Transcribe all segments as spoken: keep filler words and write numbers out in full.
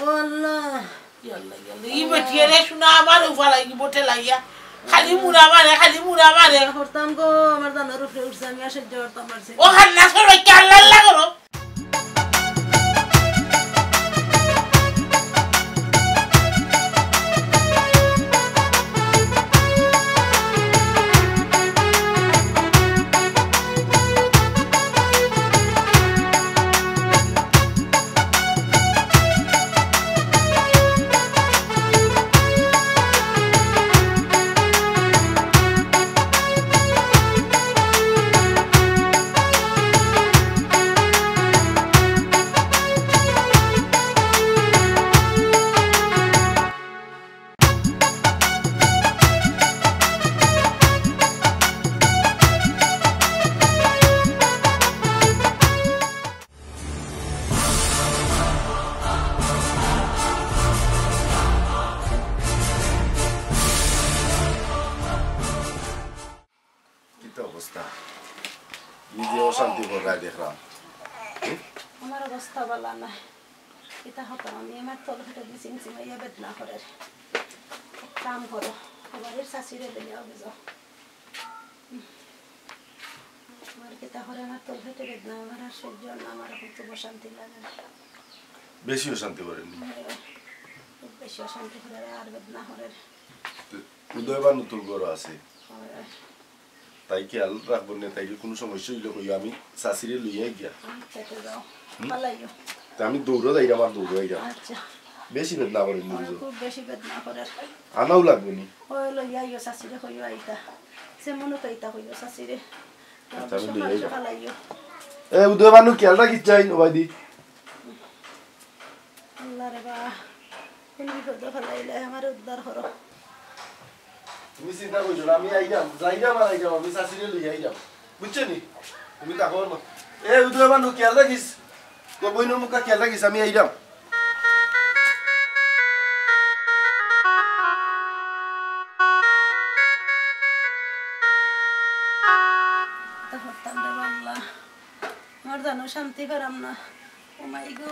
ও আল্লাহ। ইয়াল্লা, ইয়াল্লা। ই বেটিয়ে রে শুনা আমার উফা লাগি বটে লাগিয়া। খালি মুড়া মারে, খালি মুড়া মারে। করতাম গো, আমার জানর উপরে উঠছে, আমি আর সহ্য করতাম পারছি না। ও হান্না সবাই কি আল্লাহ আল্লাহ করো? কিতা অবস্থা? নিজে অশান্তি কররায় দেখরাম। আমার অবস্থা ভালা নায়। কিতা করতাম আমি, আমার তলপেটো দি চিমচিমাইয়া বেদনা করের। এক কাম করো, বাড়ির চাচিরে লইয়া আও বুঝো। আমার কিতা করে, আমার তলপেটো বেদনা, আমার আর সহ্য অর না, আমার এখন খুব অশান্তি লাগে। বেশি অশান্তি করের নি? খুব বেশি অশান্তি করের, আর বেদনা করের। তো উদয় বানু তো ঘরো আছে। হয়। তাই খেয়াল রাখবো নে, তাইলে কুনু সমস্যা অইলে কইও, আমি চাচিরে লইয়া গিয়া। আচ্ছা, তো যাও। হুম? পালাইও। তা আমি দৌড়ো যাইরাম আর দৌড়ো আইরাম। আচ্ছা। বেশি বেদনা করের নি আমার বুঝো? খুব বেশি বেদনা করের। আনাও লাগবো নি? ওই লইয়া আইও, চাচিরে কইও আইতা। সে মনে তো আইতা কইও চাচিরে। আচ্ছা, আমি লইয়া আইরাম। পালাইও। এ, উদয় বানু খেয়াল রাখিস যাইন, ওবায়দি। আল্লাহ রে বা, কোন বিপদো ফালাইলে আমারে উদ্ধার করো। তুমি চিন্তা করিও না, আমি আইরাম, যাইরাম আর আইরাম, আমি চাচিরে লইয়া আইরাম। বুঝছো নি? তুমি থাকো আমার মা। এ, উদয় বানু, খেয়াল রাখিস। তোর বইনর মুখটা খেয়াল রাখিস, আমি আইরাম। তা করতাম রে বাংলা। আমার জানো শান্তি পারাম না। ও মাই গো।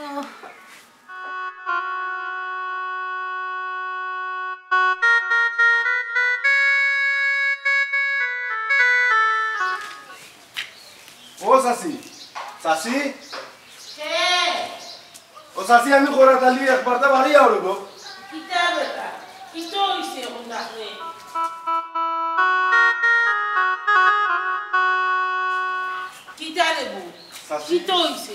ও চাচি, চাচি। কে? ও চাচি, আমি করা তালি একবার তা বাড়ি আও রে গো। কিতা বেটা? কিতা অইছে এখন ডাকলে? কিতা রে বউ? চাচি, কিতা অইছে?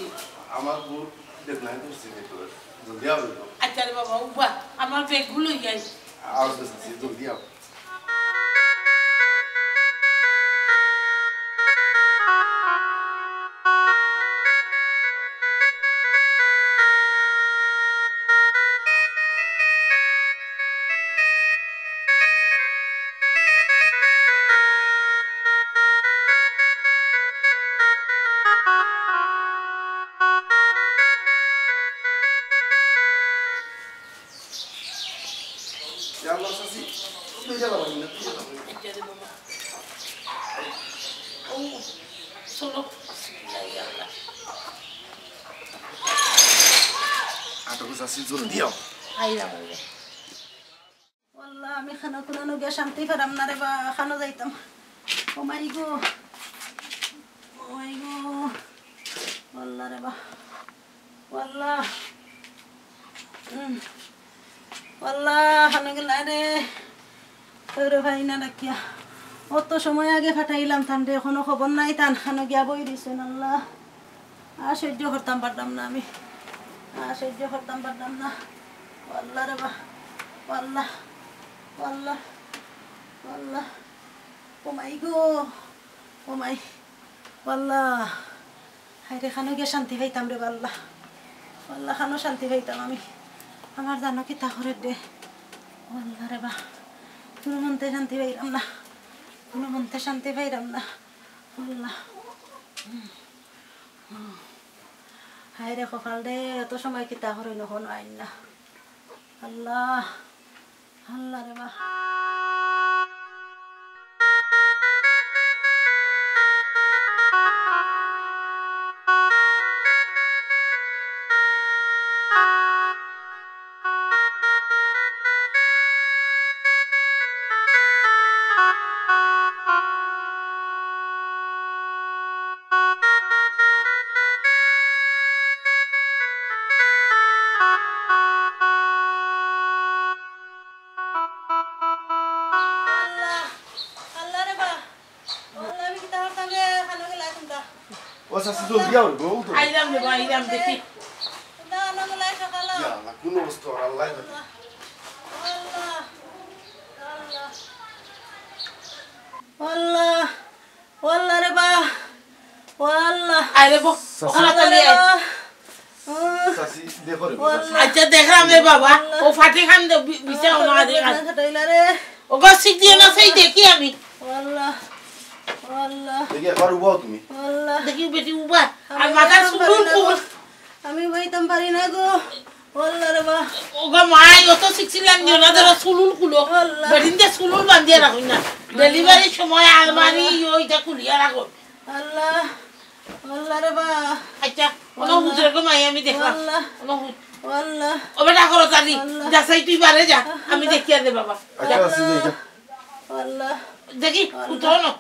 আমার বউ বেদনায় ধরছে ভিতরে। জলদি আও রে গো। আচ্ছা রে বাবা, উবা, আমার ব্যাগগুলো লই আই। আও তো চাচি, জলদি আও। ইয়া আল্লাহ, চাচি, তুই জ্বালা মারিস না, তুই জ্বালা মারিস না। ও, চলো। ইয়া আল্লাহ। আটক চাচি, জলদি আও। আইলাম, আইলাম। আল্লাহ, আমি খানো কুনানো গিয়া শান্তি পারাম না রে বা, খানো যাইতাম। ও মাই গো, ও মাই গো, আল্লাহ রে বা, আল্লাহ। উম। আল্লাহ, খানো গেলা রে? তোরে ভাই না ডাকিয়া। অত সময় আগে ফাটাইলাম তানরে, এখনো খবর নাই তান, খানো গিয়া বই দিছেন আল্লাহ। আর সহ্য করতাম পারলাম না আমি, আর সহ্য করতাম পারলাম না। ও আল্লাহ রে বা, ও আল্লাহ, ও আল্লাহ, ও আল্লাহ, ও মাই গো, ও মাই, ও আল্লাহ। হায় রে, খানো গিয়া শান্তি পাইতাম রে বা আল্লাহ, ও আল্লাহ, খানো শান্তি পাইতাম আমি। আমার জানো কিতা করের দে, ও আল্লাহ রে বা, কুনো মন্তে শান্তি পাইলাম না, কুনো মন্তে শান্তি পাইলাম না, ও আল্লাহ। হায় রে কপাল রে, অত সময় কিতা করইন, অখনো আইন না। আল্লাহ, আল্লাহ রে বা। চাচি, জলদি আও রে, বউ তো। আইলাম রে বা, আইলাম, দেখি। না, না, না, সকাল। ইয়া আল্লাহ, কোন অবস্থা ওর, আল্লাহ জানে। আল্লাহ, আল্লাহ, আল্লাহ, আল্লাহ রে বা, ও আল্লাহ। আরে বউ, চাচি। ওখানে তো আল্লাহ রে নিয়ে আয়। বা। উম, চাচি, দেখো রে, ও চাচি। আল্লাহ। আচ্ছা, দেখলাম রে বাবা, আল্লাহ। ও ফাটি খান দে, বি-, বিছা আল্লাহ, হলো আরে খান। খাটাইলা রে। ওগো, সিট দিয়ে না, সেই দেখি আমি। ও আল্লাহ, ও আল্লাহ। দেখি, একবার উবাও তুমি। ও আল্লাহ। দেখি বেটি উবা। আর আমি মাথার বইতাম পারি চুলুল না গো। খুল। আমি বইতাম পারি না গো। ও আল্লাহ রে বা। ওগো মাই, অত সিকসিলান দিও না, ধরো চুলুল খুলো। ও আল্লাহ। বেটিন যে চুলুল বান্ধিয়া রাখো না। ডেলিভারির সময় আলমারি, আল্লাহ। ওইটা খুলিয়া রাখো। আল্লাহ, ও আল্লাহ রে বা। আচ্ছা, ও আল্লাহ। হুজুর গো মাই, আমি দেখলাম। ও আল্লাহ। ও হুজ-, ও আল্লাহ। ও বেটা, করো তালি। ও আল্লাহ। যাচাই তুই বারে যা, আমি আল্লাহ। দেখিয়া দে বাবা। আচ্ছা, আছে যে এটা। আল্লাহ। দেখি, আল্লাহ। উঠো না।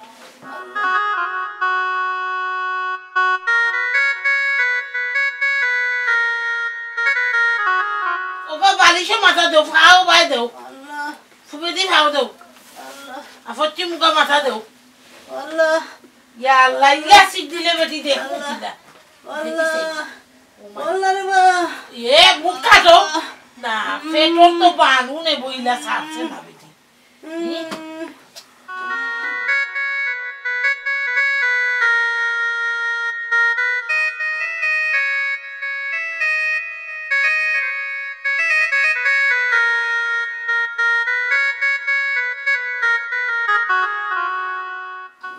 ওবা বালিশে মাথা দেও, ফাও বাই দেও। আল্লাহ। ফুবে দি ফাও দেও। আল্লাহ। আর পশ্চিম মুখা মাথা দেও। আল্লাহ। ইয়া আল্লাহ, ইলা সিট দিলে বেটি দেখ, আল্লাহ। মুখ দিলা। আল্লাহ। দেখি সেই। ও মা। আল্লাহ রে বা। এ, মুখ কাটো। আল্লাহ। না, পেটর তো বানু নেবো, ইলা সারছে না বেটি।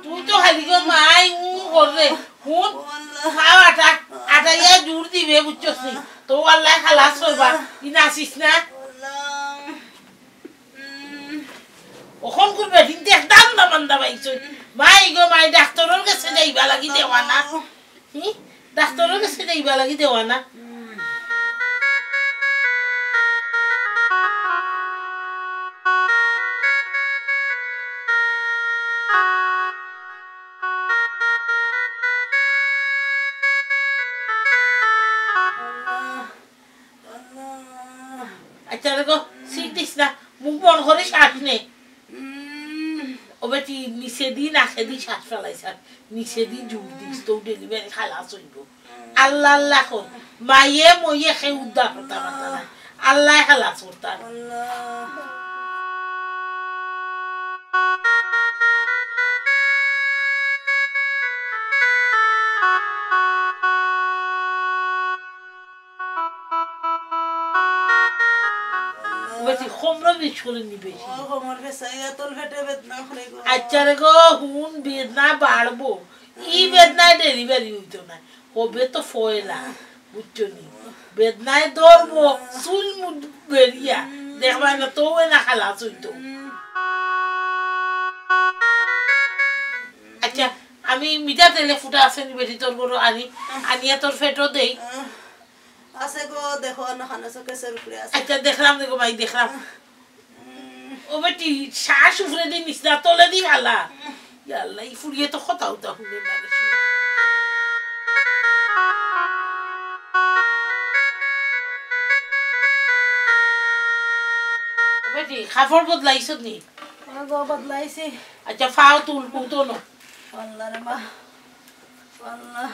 তুই তো খালি গো মাই উ কররে। হুন, খাও আটা, আটা ইয়া জোর দিবে, বুঝছস নি? তো আল্লাহ খালাস করবা, ই নাচিস না। উম। অখন করবে, হিন্দি একদম না বান্দা পাইছো। মাই গো মাই, ডাক্তারর গেছে যাইবা লাগি দেওয়া না। হি? ডাক্তারর গেছে যাইবা লাগি দেওয়া না। আচ্ছা দেখো, সিট দিস না, মুখ বন্ধ করে শ্বাস নে। উম। ও বেটি, নিচেদি নাকেদি শ্বাস ফালাইছ, নিচেদি জোর দিস, তো ডেলিভারি খালাস অইবো। আল্লাহ আল্লাহ কর, মাইয়ে মইয়ে কেউ উদ্ধার করতা পারতা না, আল্লায় খালাস করতা। আল্লাহ। বেশি কোমরো বিষ করে নি বেশি। ও, কোমর বেশি, ইয়া তল পেটে বেদনা করে গো। আচ্ছা রে গো, হুন, বেদনা বাড়বো। ই বেদনায় ডেলিভারি অইতো না। হবে তো ফয়লা, বুঝছো নি? বেদনায় ধরবো, চুল মুঠ বেরিয়া। দেখবা না, তো না খালাস অইতো। আচ্ছা, আমি মিঠা তেলে ফুটা আছে নি বেটি তোর বড় আনি, আনিয়া তোর পেটো দেই। আছে গো, দেখো না, খানা চোখে চোখে আছে। আচ্ছা, দেখলাম দেখো ভাই, দেখলাম। ও বেটি, শ্বাস উপরে দি নিস না, তলে দি ফালা। ইয়া আল্লাহ, ই ফুড়িয়ে তো কথা উতা হুনে না রে। ও বেটি, কাপড় বদলাইছত নি? হ্যাঁ গো, বদলাইছি। আচ্ছা, ফাও তুল, কুতো না। আল্লাহ রে মা। আল্লাহ।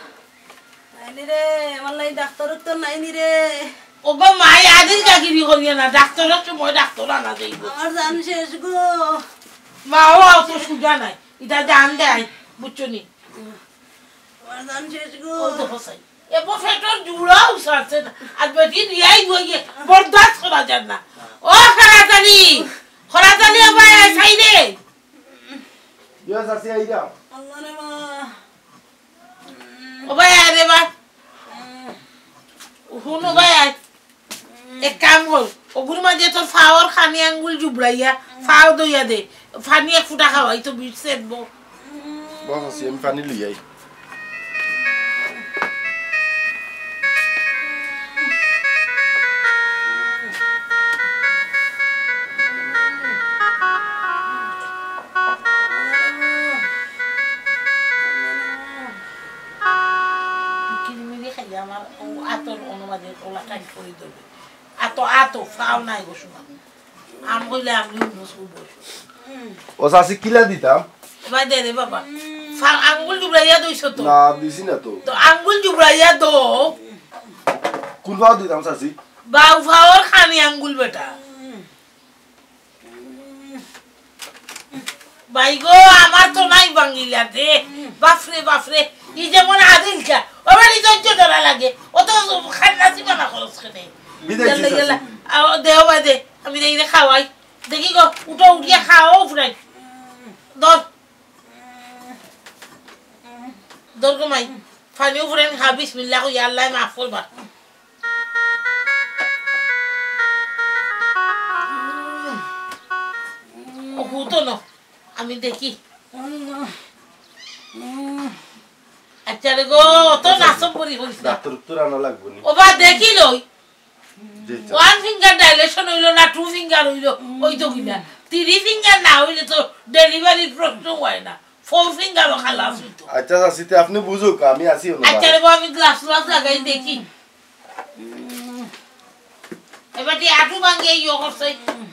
নাইনি রে, আমার লাগি ডাক্তার তো নাইনি রে। ওগো মাই, আদির গাগিরি করিও না, ডাক্তারর সময় ডাক্তার আনা যাইবো। আমার জান শেষ গো। মা, ও তো সুজা নাই, ইটা জান দেয়, বুঝছো নি? আমার জান শেষ গো। ও তো হোসাই। এ বো পেটর জুড়াও সারছে না, আর বেটি রিয়াই গিয়ে বরদাস্ত করা যায় না। ও খরাতালি, খরাতালি ও ভাই, আয় সাইডে। ইয়া চাচি, আইরাম। আল্লাহ রে মা। ও ভাই, আয় রে বা। হুনো ভাই, আয়। এক কাম কর, ওগুর মাঝে তোর ফাওর খানি আঙ্গুল জুবড়াইয়া, ফাও দইয়া দে। পানি এক ফুটা খাওয়াই তো বিষ সেদবো। বস আছি, আমি পানি লই আই। কিরিমিরি খাইয়া আমার ও আতর অনুবাদে ওলা টাইট করে দেবে। আতো, আতো, ফাও নাই গো, শোনা। আম কইলে আমি অন্য সব বসো। ও চাচি, কিলা দিতাম? ভাই দে রে বাবা। পা-, আঙ্গুল জুবড়াইয়া দইছো তো? না, দিছি না তো। তো আঙ্গুল জুবড়াইয়া দো। কোন পাও দিতাম চাচি? বাউ পাওর খানি আঙ্গুল বেটা। ভাই গো, আমার তো নাই ভাঙ্গিলা দে। বাফরে, বাফরে। ই যেমন আদিল চা। ওবার ই ধৈর্য ধরা লাগে। ও তো খান্না সীমানা খরচ কেনে। বিদায় ইয়াল্লা, চাচি। ইয়াল্লা। আও, দেও ভাই দে। আমি দেখি রে খাওয়াই। দেখি গো, উঠো, উঠিয়া খাও, উফরাই। ধর। ধর গো মাই। পানি উফরাই খা, বিসমিল্লাহ কইয়া আল্লায় মাফ করবা। ও হুতো ন, আমি দেখি। আচ্ছা রে গো, অত নাচব করি করিস না। ডাক্তার তো আনা লাগবো নি। ও বা দেখি লই। জি, আচ্ছা। One finger dilation হইলো না, two finger হইলো, ওই তো কিনা। Three finger না হইলে তো delivery-র প্রশ্ন হয় না। Four finger-ও খালাস হইতো। আচ্ছা, চাচি, তে আপনি বুঝুক, আমি আছি অনো। আচ্ছা রে বাবা, আমি গ্লাস গ্লাস লাগাই দেখি। এবার তুই আটু ভাঙিয়ে ইয়ে করছে,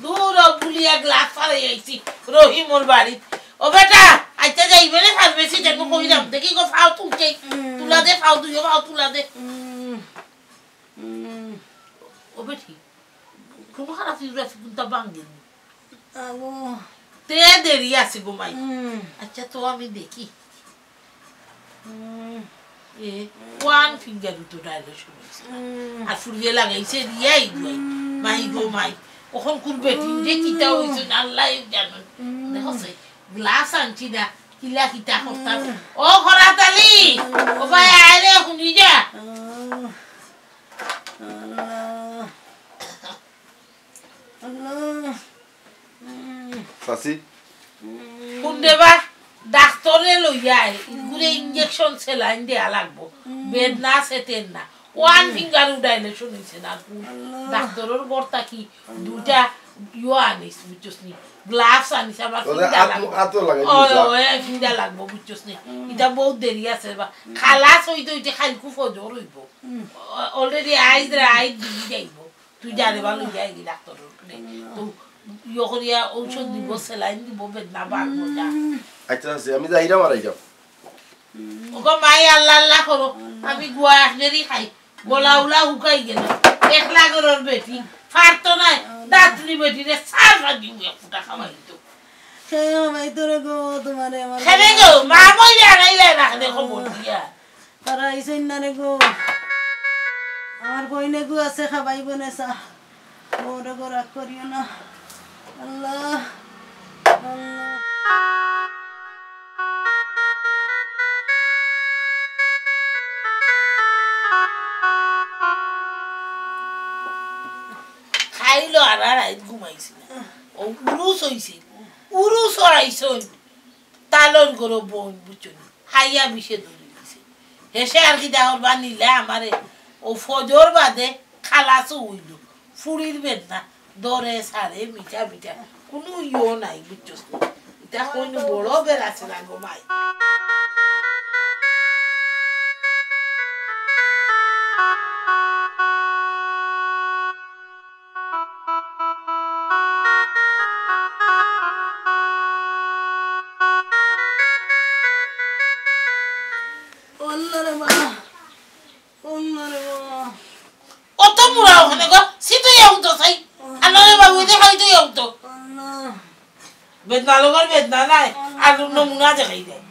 দূর ও বুলিয়া গ্লাস ফালাই আইছি রহিমর বাড়ি। ও বেটা, আচ্ছা যাইবে রে ফার্মেসি, যেন কইলাম, দেখি গো, ফাও তুলছে, তুলা দে, ফাও দুইও, ফাও তুলা দে। ও বেটি, কোন খারাপ ফিউর আছে, কোনটা ভাঙেনি? আগো। তে দেরি আছে গো মাই। হুম। আচ্ছা, তো আমি দেখি। হুম। এ, one finger-ও তো dilation হইছে না। হুম। আর ফুরিয়ে লাগাইছে রিয়াই দুয়াই। হুম। মাই গো মাই। অখন কোন বেটি যে কিতা হইছে না, আল্লাহ জানে। হুম। দেখো সে, গ্লাস আনছি না, কিলা কিতা করতাম। হুম। ও খরাতালি, হুম। ও ভাই আয় রে, হুনি যা। হুম। আল্লাহ। আল্লাহ। উম। চাচি? উম। কোন দেবা? ডাক্তরে লইয়া আয়। ইগুরে injection saline দেয়া লাগবো। উম। বেদনা আছে তেন না। One finger-ও dilation হইছে না। আল্লাহ। ডাক্তরর ঘর থাকি দুইটা ইয়ো আনিস, বুঝছস নি? Gloves আনিস, আবার ওদের ফিন্দা আত-, লাগবো। আতও লাগাই ওই, দিস, ওই, ফিন্দা লাগবো, বুঝছস নি? উম। ইটা বহুত দেরি আছে বা। উম। খালাস হইতে হইতে খাইলকু ফজর হইবো। উম। অ-, already আইজ রে, আইজ দিবি যাইবো। তুই যা রে বা লইয়া আইবি ডাক্তরর ওখানে। উম। তো ইয়ে করিয়া ঔষধ দিবো, উম। Saline দিবো, বেদনা বাড়বো যা। উম। আচ্ছা, আচ্ছা, আমি যাইরাম আর আইরাম। উম। ওগো মাই আল্লাহ আল্লাহ করো, উম। আমি গুয়া এক দেরি খাই। গলা উলা হুকাই গেল। একলা ঘরর বেটি, পারতো নায়, দাঁতনি বেটি রে, সার বাদি এক ফুটা খাওয়াই দিত। সে আমায় তোরে গো, তোমারে আমার খেলে গো, মা মই জানাইলে না, দেখো বলিয়া। তারা আইসইন না রে গো। আমার বইনে গো আছে, খাবাই বনে চা। বউরে গো রাগ করিও না। আল্লাহ, আল্লাহ। খাইলো আর, আর রাইত ঘুমাইছি না। ও উরুস হইছে, উরুস হইছে। তালর গরো বইন বুঝছো নি? খাইয়া বিষে ধরি দিছে। হেষে আর কিতা করবা নিলে আমারে। ও ফজর বাদে খালাসও হইল। ফুড়ির বেদনা, দরে সারে মিঠা মিঠা। কোনো ইয়ো নাই, বুঝছস নি? ইটা কোনো বড় বেড়া আছে না গো মাই। আল্লাহ রে বাবা, আল্লাহ রে বাবা। অত মুড়া ওখানে গো, সিধা যাও তো সাই। আল্লাহ রে বাবা, ওই দেখাই তো যাও তো। আল্লাহ। বেদনা লগর বেদনা নাই, আর নমুনা দেখাই দেয়।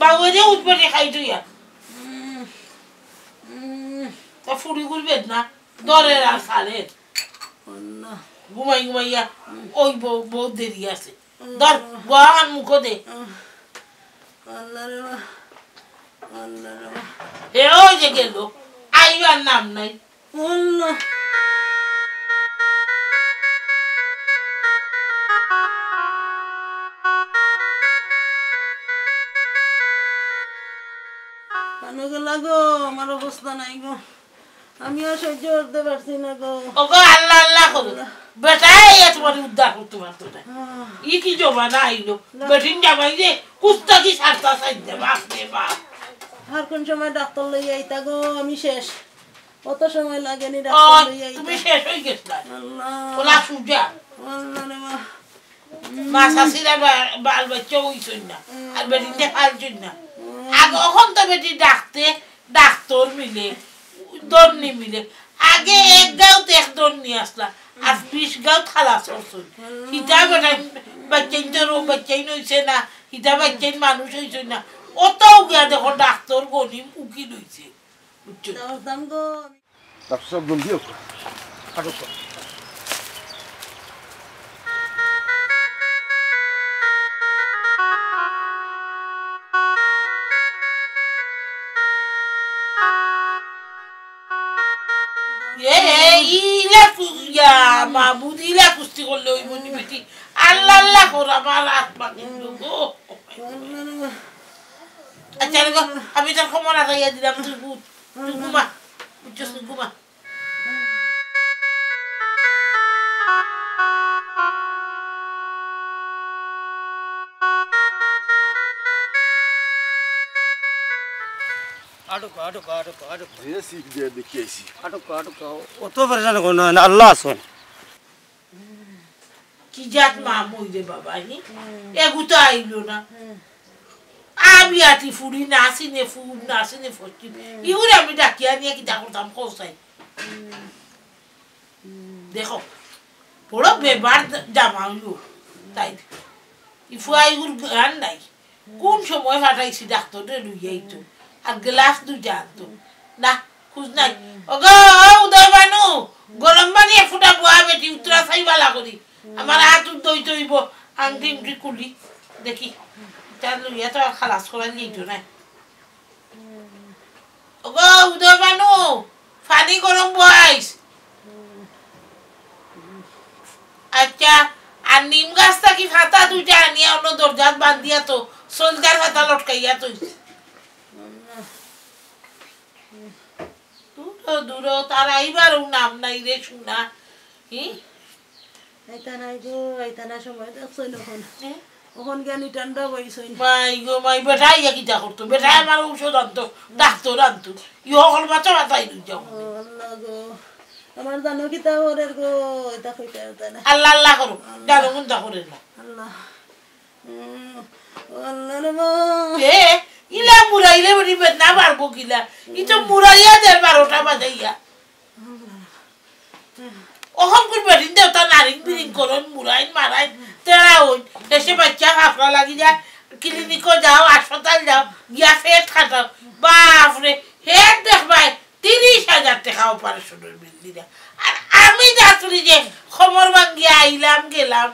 বাবুয়ে যে উঠবে রে খাই তুই আর। তা ফুড়ি গুল বেদনা, দরের আর সারের। ঘুমাই ঘুমাইয়া ওই বউ, বউ দেরি আছে। ধর, গোয়ান মুখো দে। আল্লাহ রে বা, আল্লাহ রে বা। হে ওই যে গেল, আইবার নাম নাই। আল্লাহ। কানো গেলা গো, আমার অবস্থা নাই গো। আমি আর সহ্য করতে পারছি না গো। ওগো আল্লাহ আল্লাহ করো। আল্লাহ। বেটায় এ তোমার উদ্ধার করতে পারতো না। আহ। ই কি জমানা আইলো? না। বেটিন জামাই রে, কুস্তা কি সারতা সাইড দে, বাপ রে বাপ। আর কোন সময় ডাক্তার লইয়া আইতা গো, আমি শেষ। অত সময় লাগে নি ডাক্তার ও, লইয়া আইতা। তুমি শেষ অই গেছলায়। আল্লাহ। ওলা সুজা। আল্লাহ রে মা। মা শাশিরা বা-, বাল বাচ্চা অইছইন না। আর বেটিতে পালছইন না। আগে অখন তো বেটি ডাকতে ডাক্তার মিলে, ধনী মিলে। আগে এক গাঁওত এক ধনী আছলা, আর বিশ গাঁওত খালাস করছইন। হিতা বেটাইন বাচ্চাইন্তর বাচ্চাইন অইছে না, হিতা বাচ্চাইন মানুষ অইছইন না। অতাউ গিয়া দেখো ডাক্তার গনি উকিল অইছে। বুঝছো? ডাক্তার সাব জলদি হোক। এ, এ, ইলা কু-, ইয়া, মাবুদ, ইলা কুস্তি করলে অইবো নি বেটি? আল্লাহ, আল্লাহ কর, আমার আত্মা কিন্তু গো। আচ্ছা রে গো, আমি তোর ক্ষমা লাগাইয়া দিলাম, তুই বুঝ, তুই ঘুমা, বুঝছস, তুই ঘুমা। আটক, আটক, আটক, আটক। যে সিট দিয়ে দেখি আইছি। আটক, আটক। অত পরেশান করো না, আল্লাহ আছইন। কি জাত মা মই রে বাবা, হি? এগু তো আইলো না। আ বিয়াটি ফুড়ি না চিনে ফুড়, না চিনে পশ্চিম। ইগুরে আমি ডাকিয়া নিয়া কিতা করতাম, কও চাই। দেখো, বড় বেবার জামা অইলো। তাই ই ফুয়া ইগুর গান নাই। কোন সময় ফাটাইছি ডাক্তাররে লইয়া আইতো, আর গ্লাস দুইটা আনতো। না, খুঁজ নাই। ওগো, ও উদয় বানু, গরম পানি এক ফুটা বওয়া বেটি, উতরা চাই বালা করি। আমার আত উদ্দইতে অইবো, আংটি উংটি খুলি। দেখি, ইতা লইয়া তো আর খালাস করার নিতো নাই। ওগো, উদয় বানু, পানি গরম বওয়াইস। আচ্ছা, আর নিম গাছ থাকি পাতা দুইটা আনিয়া অন্য দরজাত বান্ধিয়া তো, সলতার পাতা লটকাইয়া থইস। দূরো, দূরো, তার আইবারও নাম নাই রে সোনা। হি? আইতা নাই গো, আইতা না সময় দেখছইন অখন। এ? অখন জ্ঞানী ঠান্ডা বইছইন। মাই গো মাই, বেটা ইয়া কিতা করতো? বেটা আমার ঔষধ আনতো, ডাক্তার আনতো। ই হকল মাথা মাথায় লই যাও। ও আল্লাহ গো, আমার জানো কিতা করের গো, ইতা কইতে পারতা না। আল্লাহ আল্লাহ করো, আল্লাহ। জানো কোনটা করের না। আল্লাহ। উম, ও আল্লাহ রে মা। এ, ইলা মুরাইলে বলি বেদনা বাড়বো কিলা? ই তো মুরাইয়া দের বারোটা বাজাইয়া। অখন কোন বেটিন দেউতা নারিং বিরিং করইন, মুরাইন মারাইন, তেরা অইন। দেশে বাচ্চা খাফরা লাগি যায়, ক্লিনিকো যাও, হাসপাতাল যাও, গিয়া পেট খাটাও। বাপরে, হের দেখবায়, তিরিশ হাজার টেকা অপারেশনর বিল দিরা। আর আমি যাত্রী যে খমর ভাঙ্গিয়া আইলাম গেলাম,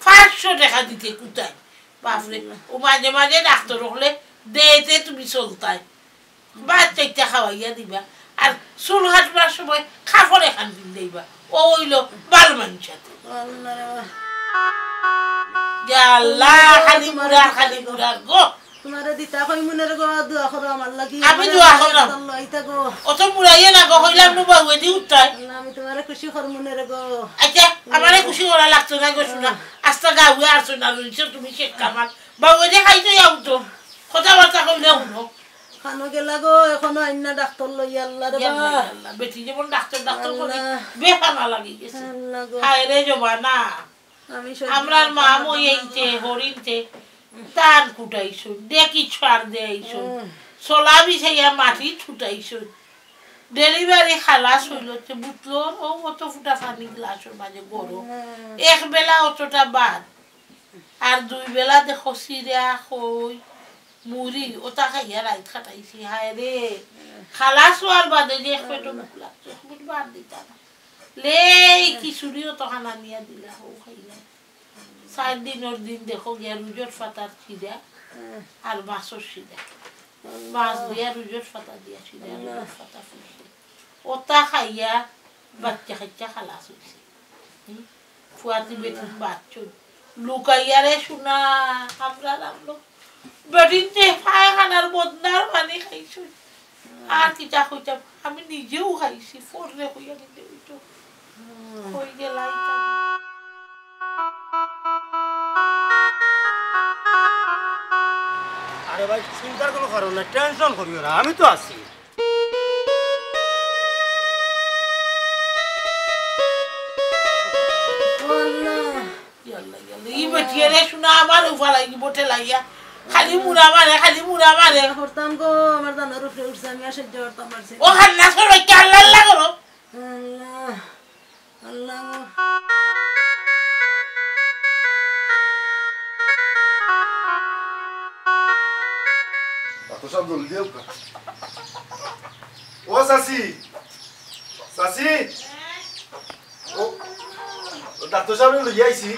পাঁচশো টেকা দিতে কুতায়। বাপরে, ও মাঝে মাঝে ডাক্তার অকলে দেতে তুমি চলতায়। ভাত চাইরটা খাওয়াইয়া দিবা। আর চুল কাটবার সময় কাপড় এখান পিন্দাইবা। ও অইলো বাল মানুষ আতে। আল্লাহ রে বাবা। ইয়া আল্লাহ, খালি মুরার, খালি মুরার গো। তোমারে দিতা কই মনে রে গো, দোয়া করো আমার লাগি। আমি দোয়া করলাম। আল্লাহ, ইতা গো। অত মুরাইয়ে না গো, কইলাম নু বাবু, এদি উঠতায়। আল্লাহ, আমি তোমারে খুশি কর মনে রে গো। আচ্ছা, আমারে খুশি করা লাগতো না গো, সোনা। আস্তা গাউয়ে আর সোনা রইছো তুমি শেখ কামাল। বাবু, এদি খাইতে যাও তো। কথাবার্তা কইলে হুনো। খানো গেলা গো, এখনো আইন না ডাক্তার লইয়া, আল্লাহ রে ইয়া আল্লাহ, বাবা। ইয়া আল্লাহ। বেটি যেমন ডাক্তার, ডাক্তার করে, আল্লাহ। বেহানা লাগি গেছে। আল্লাহ গো। হায় রে জমানা। আমি সহ্য করতাম না। আমরার মা মই এইতে, হরিণতে, ধান কুটাইছো, ডেকি ছাড় দেইছো, হুম। চলা বিছাইয়া মাটি ছুটাইছো। ডেলিভারি খালাস অইলো, তে বুতলর ও অত ফুটা পানি গ্লাসর মাঝে গরম। হুম। এক বেলা অতটা ভাত। আর দুই বেলা দেখো চিরা, খই, মুড়ি, ওটা খাইয়া রাইত কাটাইছি। হায় রে, খালাস অওয়ার বাদে যে এক পেটো ভুক লাগছে, এক মুঠ ভাত দিতা না। লেই খিচুড়ি অতখান আনিয়া দিলা, হউ খাইলাম। চাইর দিনর দিন দেখো গিয়া রুজর পাতার চিরা আর মাছর চিরা। মাছ দিয়া রুজর পাতা দিয়া চিরা, রুজর পাতা ফুলছে। ওটা খাইয়া বাচ্চা কাচ্চা খালাস অইছে। হুম? ফুয়াতি বেটিন বাচ্চা। লুকাইয়া রে সোনা, আমরা রাখলো। বেটিন যে পায়খানার বদনার পানি খাইছো। আর কিতা কইতাম, আমি নিজেও খাইছি, পররে কইয়া নিতে অইতো। কই গেলা ইতা? এ ভাই, চিন্তার কোনো কারণ নাই, টেনশন করিও না, আমি তো আছি। ইয়াল্লা, ইয়াল্লা, ই বেটিয়ে রে, শুনা আমার উপর লাগি, বটে লাগিয়া। খালি মুড়া মারে, খালি মুড়া মারে। করতাম গো, আমার জানোর উপরে উঠছে, আমি আর সহ্য করতাম পারছি না। ও হান্নাসর বাচ্চা, আল্লাহ আল্লাহ করো। আল্লাহ, আল্লাহ। ডাক্তার সাহেব, জলদি আউক্কা। ও চাচি, চাচি, ও, ও ডাক্তার সাহেব লইয়া আইছি।